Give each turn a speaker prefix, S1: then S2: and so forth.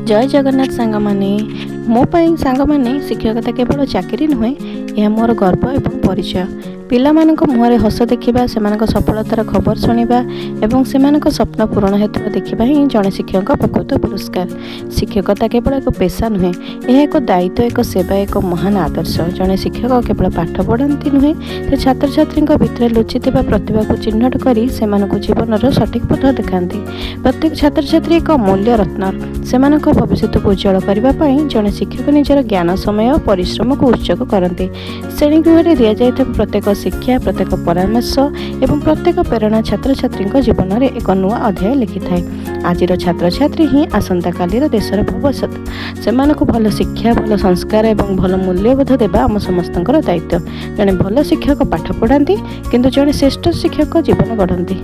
S1: ଜୟ ଜଗନ୍ନାଥ ସାଙ୍ଗମାନେ। ମୋ ପାଇଁ ସାଙ୍ଗମାନେ, ଶିକ୍ଷକତା କେବଳ ଚାକିରି ନୁହେଁ, ଏହା ମୋର ଗର୍ବ ଏବଂ ପରିଚୟ। ପିଲାମାନଙ୍କ ମୁହଁରେ ହସ ଦେଖିବା, ସେମାନଙ୍କ ସଫଳତାର ଖବର ଶୁଣିବା ଏବଂ ସେମାନଙ୍କ ସ୍ୱପ୍ନ ପୂରଣ ହେଉଥିବା ଦେଖିବା ହିଁ ଜଣେ ଶିକ୍ଷକଙ୍କ ପ୍ରକୃତ ପୁରସ୍କାର। ଶିକ୍ଷକତା କେବଳ ଏକ ପେସା ନୁହେଁ, ଏହା ଏକ ଦାୟିତ୍ୱ, ଏକ ସେବା, ଏକ ମହାନ ଆଦର୍ଶ। ଜଣେ ଶିକ୍ଷକ କେବଳ ପାଠ ପଢ଼ାନ୍ତି ନୁହେଁ, ସେ ଛାତ୍ରଛାତ୍ରୀଙ୍କ ଭିତରେ ଲୁଚିଥିବା ପ୍ରତିଭାକୁ ଚିହ୍ନଟ କରି ସେମାନଙ୍କୁ ଜୀବନର ସଠିକ୍ ପଥ ଦେଖାନ୍ତି। ପ୍ରତ୍ୟେକ ଛାତ୍ରଛାତ୍ରୀ ଏକ ଅମୂଲ୍ୟ ରତ୍ନ। ସେମାନଙ୍କ ଭବିଷ୍ୟତକୁ ଉଜ୍ଜଳ କରିବା ପାଇଁ ଜଣେ ଶିକ୍ଷକ ନିଜର ଜ୍ଞାନ, ସମୟ, ପରିଶ୍ରମକୁ ଉତ୍ସର୍ଗ କରନ୍ତି। ଶ୍ରେଣୀଗୃହରେ ଦିଆଯାଇଥିବା ପ୍ରତ୍ୟେକ ଶିକ୍ଷା, ପ୍ରତ୍ୟେକ ପରାମର୍ଶ ଏବଂ ପ୍ରତ୍ୟେକ ପ୍ରେରଣା ଛାତ୍ରଛାତ୍ରୀଙ୍କ ଜୀବନରେ ଏକ ନୂଆ ଅଧ୍ୟାୟ ଲେଖିଥାଏ। ଆଜିର ଛାତ୍ରଛାତ୍ରୀ ହିଁ ଆସନ୍ତାକାଲିର ଦେଶର ଭବିଷ୍ୟତ। ସେମାନଙ୍କୁ ଭଲ ଶିକ୍ଷା, ଭଲ ସଂସ୍କାର ଏବଂ ଭଲ ମୂଲ୍ୟବୋଧ ଦେବା ଆମ ସମସ୍ତଙ୍କର ଦାୟିତ୍ୱ। ଜଣେ ଭଲ ଶିକ୍ଷକ ପାଠ ପଢ଼ାନ୍ତି, କିନ୍ତୁ ଜଣେ ଶ୍ରେଷ୍ଠ ଶିକ୍ଷକ ଜୀବନ ଗଢ଼ନ୍ତି।